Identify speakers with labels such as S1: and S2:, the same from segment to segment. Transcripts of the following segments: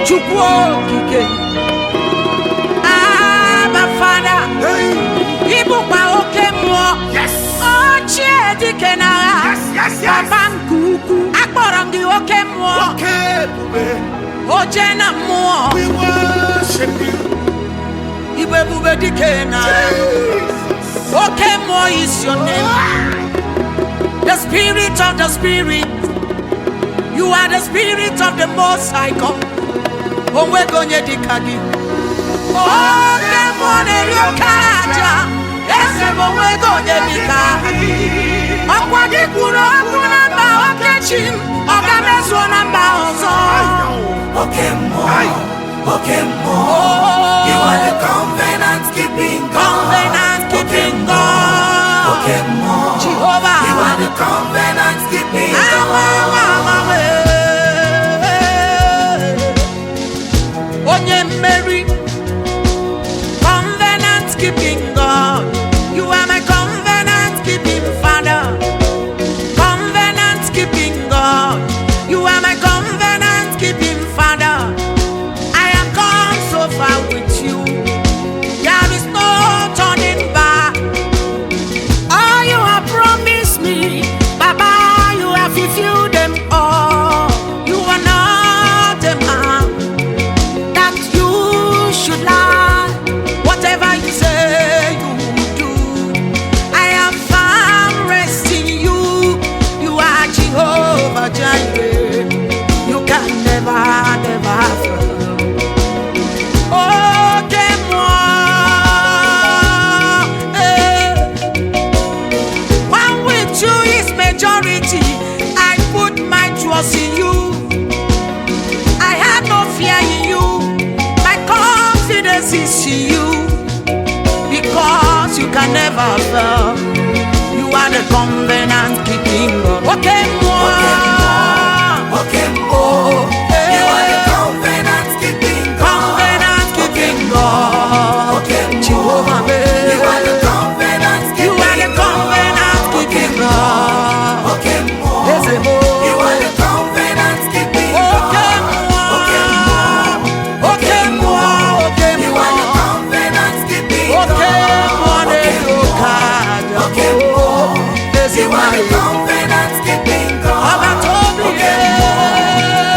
S1: Chukwu okike. Abba Father.
S2: Hey.
S1: Ịbụkwa oke mmụọ. Ochie dike n'agha.
S2: Yes.
S1: Papa nke ukwu. Akpọrọ m gị oke mmụọ.
S2: Oke ebube.
S1: Oje na mmụọ.
S2: We worship you.
S1: Igwe ebube dike na
S2: Jesus.
S1: oke mmụọ is your name. The spirit of the spirit. You are the spirit of the Most High God. Onwego onye dịka gị. Oke mmụọ na-eri oke aja. Eze m, onwego onye dịka gị. Ọkwa gị kwuru okwu na mba, oke chi m, ọ ga-emezuo na mba ọzọ.
S3: Oke mmụọ, oke mmụọ, you are the covenant keeping God.
S1: Covenant keeping God.
S3: Oke mmụọ,
S1: Jehovah.
S3: you are the covenant keeping
S1: Awa,
S3: God.
S1: awa, awa, eh. Onye mmeri. Covenant keeping God. You are my covenant keeping Father. Covenant keeping God. You are my covenant keeping Father. I am gone so far with you. There is no turning back. All you have promised me, Baba, you have fulfilled them all. You are not a man that you should lie. Whatever you say, you will do. I am found resting you. You are Jehovah Jireh. You can never, never fail. Oke mmụọ, eh. One with you is majority. I put my trust in you. I have no fear in you. My confidence is in you. Because you can never fail. You are the covenant keeping God. Oke mmụọ.
S3: Oke mmụọ, you are the covenant keeping God.
S1: Covenant keeping God.
S3: Oke mmụọ,
S1: Jehovah,
S3: you are the covenant
S1: You are the
S3: keeping God.
S1: covenant keeping God.
S3: Oke mmụọ,
S1: Eze m.
S3: you are the covenant keeping
S1: Oke
S3: God.
S1: mmụọ.
S3: Oke mmụọ,
S1: Oke mmụọ, oke
S3: you are the
S1: mmụọ.
S3: covenant keeping
S1: Oke
S3: God.
S1: mmụọ na-eri oke aja.
S3: Oke mmụọ,
S1: Eze
S3: you are the
S1: nwanyị.
S3: covenant keeping God.
S1: Ọbata obi.
S3: Oke mmụọ,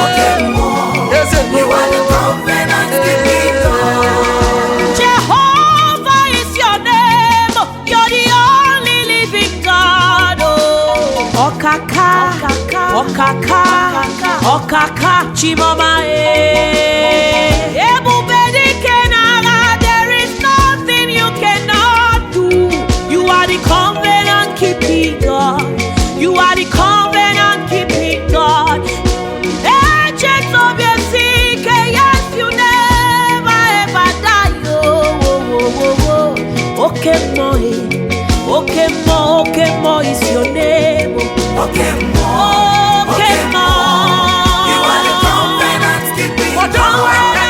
S3: oke mmụọ,
S1: Eze
S3: you are the covenant keeping God.
S4: Jehovah is your name. You're the only living God. Oh. Ọkaka, ọkaka, ọkaka, Chimoma eh. Ebube dike n'agha, there is nothing you cannot do. You are the covenant keeping God. You are the covenant keeping God. Ancient of years, yes, you never ever die. Oh. Oke mmụọ, eh. Oke mmụọ, oke mmụọ is your name. Oh.
S3: Oke mmụọ,
S4: Oke mmụọ.
S3: you are the covenant keeping
S1: Ọdọ
S3: God.
S1: aka.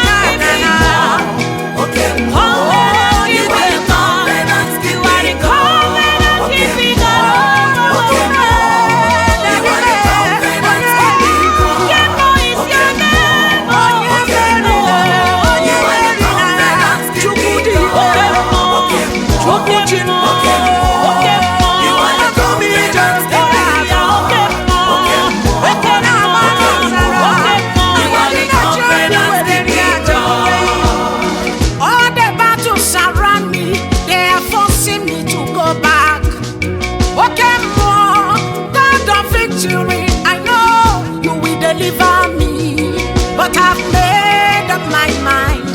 S3: Oke mmụọ,
S4: Covenant
S3: you are the
S4: keeping God.
S3: covenant
S4: You are the
S3: keeping God.
S4: covenant
S3: Oke
S4: keeping
S3: mmụọ,
S4: God.
S3: oke mmụọ, you are the covenant keeping God.
S4: Oke mmụọ is your name.
S3: Oke mmụọ, you are the covenant keeping God. Oke mmụọ,
S4: Oke mmụọ.
S3: oke mmụọ,
S4: Oke mmụọ.
S3: you are the covenant keeping God.
S4: Oke mmụọ.
S3: Oke mmụọ,
S4: Oke mmụọ.
S3: oke mmụọ,
S4: Oke mmụọ.
S3: you are the covenant keeping God.
S1: All the battles surround me, they are forcing me to go back. Oke mmụọ, God of victory, I know you will deliver me. But I've made up my mind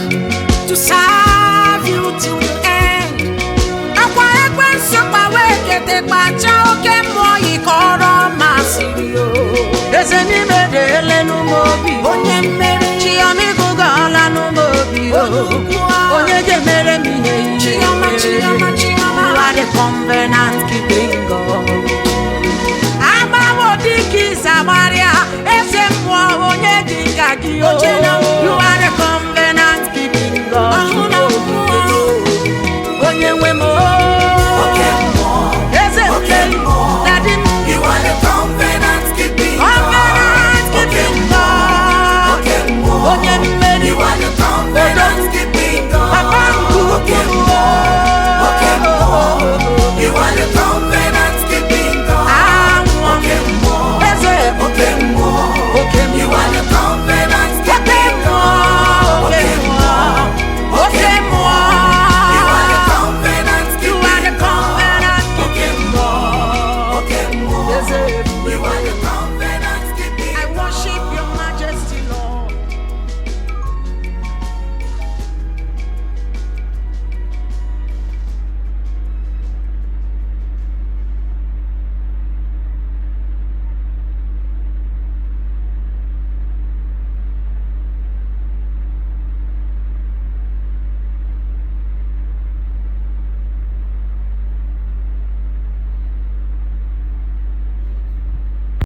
S1: to serve you till the end. Akwa ekwensu kpawa ekete kpacha, oke mmụọ yikọrọ masịrị o. Eze n'ime deelenu m obi.
S4: Onye mmeri.
S1: Chiọmịgụgọla m obi o. Onye ga-emere m ihe ihe.
S4: Chiọma, Chiọma, Chiọma.
S1: You are the covenant keeping God. Agbawo dịka ịzamarịa, eze mmụọ, onye dị ka gị o.